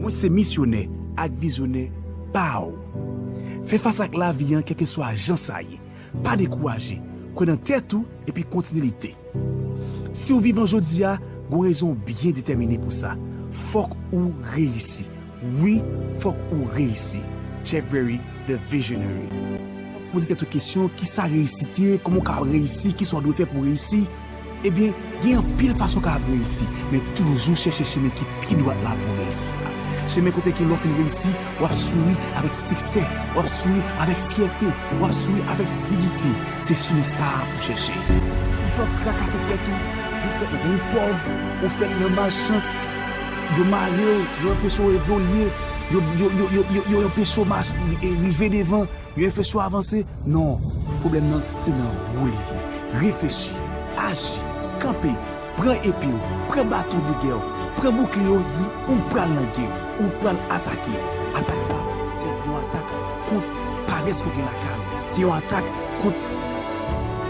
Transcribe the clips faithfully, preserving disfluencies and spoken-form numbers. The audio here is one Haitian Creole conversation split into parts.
Mwen se misyonè ak vizyonè pa w. Fè fas ak lavi an kèlkeswa jan sa ye. Pa dekouraje. Kwè nan tèt ou epi kontinye lite. Si w vivan jodi a, gon rezon byen detèmine pou sa. Fòk ou reyisi. Wi, fòk ou reyisi. Chuck Berry, The Visionary. Poze tèt ou kesyon, kisa reyisit ye? Kòman w ka reyisi? Kisa w dwe fè pou w reyisi? Ebyen, gen anpil fason w kapab reyisi, men toujou chèche chemen ki pi dwat la pou w reyisi a. Chemen kote ke lè w fin reyisi, w ap souri avèk siksè, w ap souri avèk fyète, w ap souri avèk diyite. Se chemen sa a pou w chèche. Toujou ap trakase tèt ou, di w fèt nan pòv, ou fèt nan malchans, yo mare w, yo anpeche w evolye, yo, yo, yo, yo, yo, yo anpeche w mach-, e, rive devan, yo anpeche w avanse. Non, pwoblèm nan se nan ou li ye. Reflechi, aji, kanpe, pran epe w, pran baton de gè w, pran boukliye w, di ou pral nan gè, ou pral atake. Atak sa, se yon atak kont parès ke w gen lakay ou. Se yon atak kont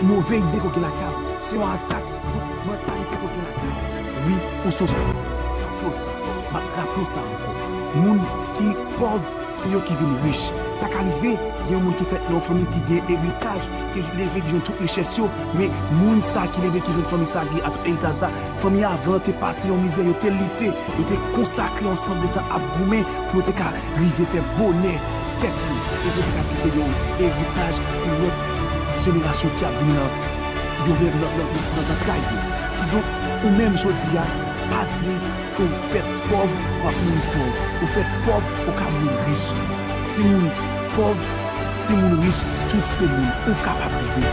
move ide ke w gen lakay ou. Se yon atak kont mantalite ke w gen lakay ou. Wi, ou se yon... Raple w sa, m ap raple w sa ankò. Moun ki pòv, se yo ki vin rich. Sa ka rive, gen yon moun ki fèt nan yon fanmi ki gen eritaj, ki leve, ki jwenn tout richès yo, men moun sa ki leve, ki jwenn fanmi sa, ki a tout eritaj sa, fanmi avan te pase yon mizè, yo te lite, yo te konsakre ansanm de tan ap goumen pou yo te ka rive fè bonè tèt yo, epi yo te ka kite yon eritaj pou lòt jenerasyon ki ap vin nan, yo menm nan, nan, nan, nan zantray yo. Kidonk, ou menm jodi a, pa di ke w fèt pòv, w ap mouri pòv. Ou fèt pòv, ou ka mouri rich. Timoun pòv, timoun rich, tout se moun. Ou kapab rive.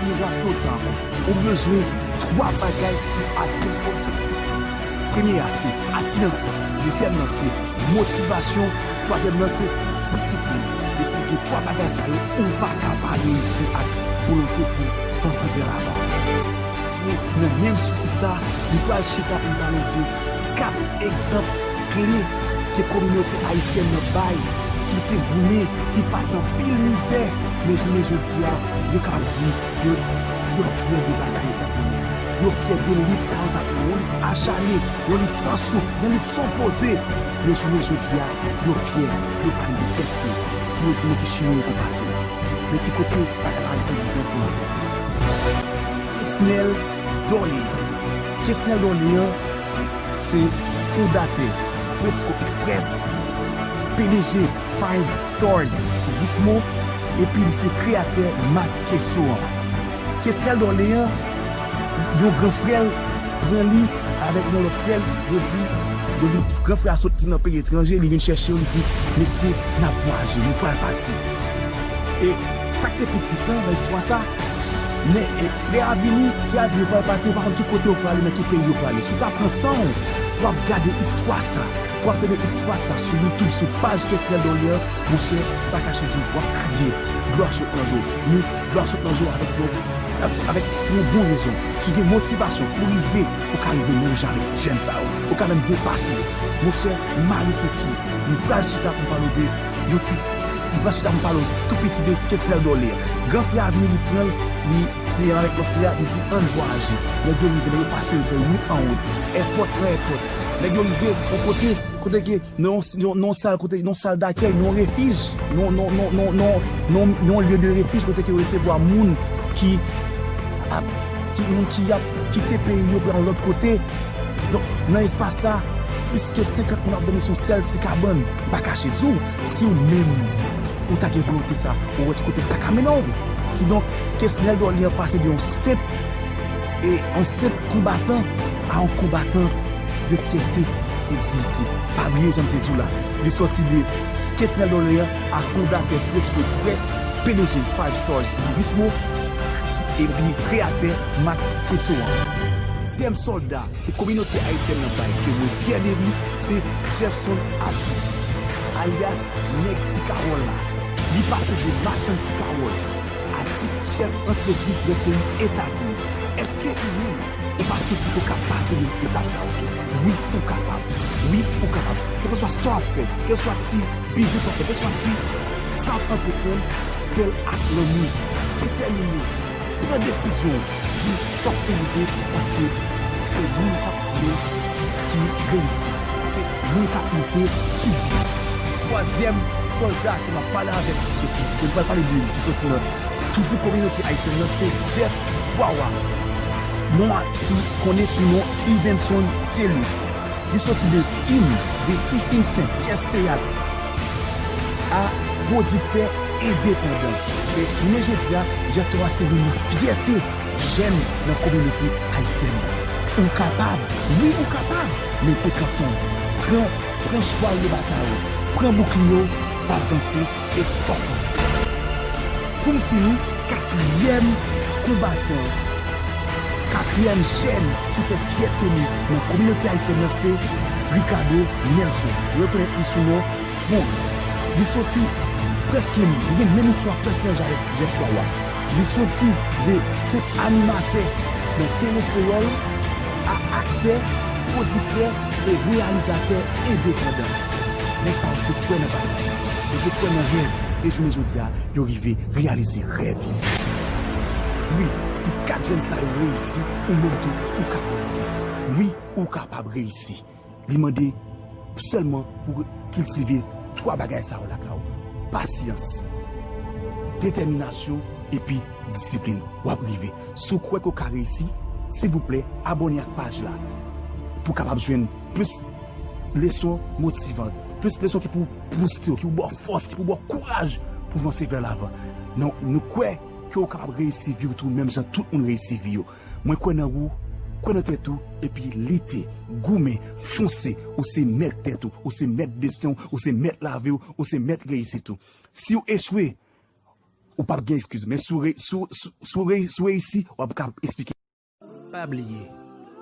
Nou raple w sa ankò. Ou bezwen twa bagay pou atenn objektif ou. Premye a se pasyans, dezyèm nan se motivasyon, twazyèm nan se disiplin. Depi w gen twa bagay sa yo, ou pa ka pa reyisi ak volonte pou vanse vè lavan. Nan menm sousi sa, nou pral chita pou n pale de kat egzanp kle ke kominote ayisyèn nan bay, ki te goumen, ki pase anpil mizè, men jounen jodi a, yo kapab di yo, yo fyè de bagay yo t ap mennen an. Yo fyè de lit sa yo t ap mennen, yon lit acharne, yon lit san souf, yon lit san poze. Men jounen jodi a, yo fyè, yo pale de tèt yo, pou yo di men ki chimen yo te pase, men ki kote bagay la rive rive ansanm avèk yo. Kesnel Dorlean. Kesnel Dorlean se fondatè Fresco Express, P D G Five Stars Turismo, epi li se kreyatè mak keso an. Kesnel Dorlean, yon gran frè l pran li avèk yon lòt frè l, yo di, yo vin, gran frè a soti nan peyi etranje, li vin chèche yo, li di, mesye, n ap vwayaje, nou pral pati. E sa k te pi tris lan nan istwa sa, men, e, frè a vini, frè a di yo pral pati, yo pa konn ki kote yo prale, nan ki peyi yo prale. Si w ta pran san w pou w ap gade istwa sa, pou w ap tande istwa sa sou YouTube, sou paj Kesnel Dorlean, monchè, m pa kache di w, w ap kriye, dlo ap sot nan je w. Men dlo ap sot nan je w avèk yon, avèk yon bon rezon. Si w gen motivasyon pou w rive, ou ka rive menm jan avèk jèn sa yo. Ou ka menm depase yo. Monchè, mare senti w. Nou pral chita pou n pale de yon ti, nou pral chita pou n pale tou piti de Kesnel Dorlean. Gran frè a vini, li pran l, li, li avèk lòt frè a, li di, ann vwayaje. Nèg yo rive, nèg yo pase yo nan wout an wout, èpòt an èpòt. Nèg yo rive yon kote, kote ke nan yon, nan yon, nan yon sal kote, nan yon sal dakèy, nan yon refij, nan yon, nan yon, nan yon, nan yon, nan yon, nan yon lye de refij kote ke yo resevwa moun ki ap, ki, moun ki ap kite peyi yo pou al yon lòt kote. Donk, nan espas sa, plis ke senkant moun ap dòmi sou yon sèl ti kabann. M pa kache di w, si w menm, ou ta gen volonte sa, ou wè ki kote sa ka mennen w. Kidonk, Kesnel Dorlean pase de yon senp, e, yon senp konbatan a yon konbatan de fyète e diyite. Pa bliye jan m te di w la. Li sòti de Kesnel Dorlean a fondatè Fresco Express, P D G Five Stars Turismo, epi kreyatè mak keso an. Dezyèm sòlda ke kominote ayisyèn nan bay, ke mwen fyè de li, se Jefferson Atis, alyas Nèg Ti Kawòl la. Li pase de machann ti kawòl a tit chèf antrepriz nan peyi Etazini. Èske ou menm, ou pa santi ke w ka pase menm etap sa yo tou? Wi, ou kapab. Wi, ou kapab. Kèlkeswa sa w ap fè, kèlkeswa ti biznis w ap fè, kèlkeswa ti sa w ap antreprann, fè l ak lanmou. Detèmine. Pran desizyon w. Di fòk ou rive, paske se moun k ap goumen ki reyisi. Se moun k ap lite ki viv. Twazyèm sòlda ke m ap pale avèk ki soti, ke m pral pale de li, ki soti nan toujou kominote ayisyèn nan, se Jeff Twawa. Non a ki konnen sou non Ivenson Telus. Li soti de fim, de ti fim senp, pyès teyat, a pwodiktè endepandan. E jounen jodi a, Jeff Twawa se youn nan fyète jèn nan kominote ayisyèn nan. Ou kapab, wi ou kapab, mete kanson w, pran, pran chwal de batay ou, pran boukliye w, w ap vanse e fòk ou. Pou m fini, katriyèm konbatan, katriyèm jèn ki fè fyète nou nan kominote ayisyèn nan se Ricardo Nelson. Yo rekonèt li sou non Strong. Li soti prèske, li gen menm istwa prèske jan avèk Jeff Twawa. Li soti de senp animatè nan Tele Kreyòl a aktè, pwodiktè e reyalizatè endepandan. Nèg sa yo te kwè nan bagay, yo te kwè nan rèv, e jounen jodi a, yo rive reyalize rèv yo. Wi, si kat jèn sa yo reyisi, ou menm tou, ou ka reyisi. Wi, ou kapab reyisi. Li mande sèlman pou kiltive twa bagay sa yo lakay ou: pasyans, detèminasyon, epi disiplin. W ap rive. Si w kwè ke w ka reyisi, silvouplè, abòne ak paj la pou w kapab jwenn plis leson motivan, plis leson ki pou booste w, ki pou ba w fòs, ki pou ba w kouraj pou vanse vè lavan. Non, nou kwè ke w kapab reyisi vi w tou, menm jan tout moun reyisi vi yo. Mwen kwè nan ou, kwè nan tèt ou, epi lite, goumen, fonse. Ou se mèt tèt ou, ou se mèt desten w, ou se mèt lavi w, ou se mèt reyisit ou. Si w echwe, ou p ap gen eskiz. Men si w re-, si w, si w, si w re-, si w reyisi, w ap ka eksplike. Pa bliye,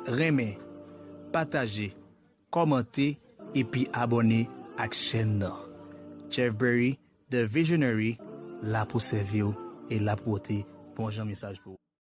renmen, pataje, kòmante, epi abòne ak chèn nan. Jeff Berry, The Visionary, la pou sèvi w e la pou pote bon jan mesaj pou ou.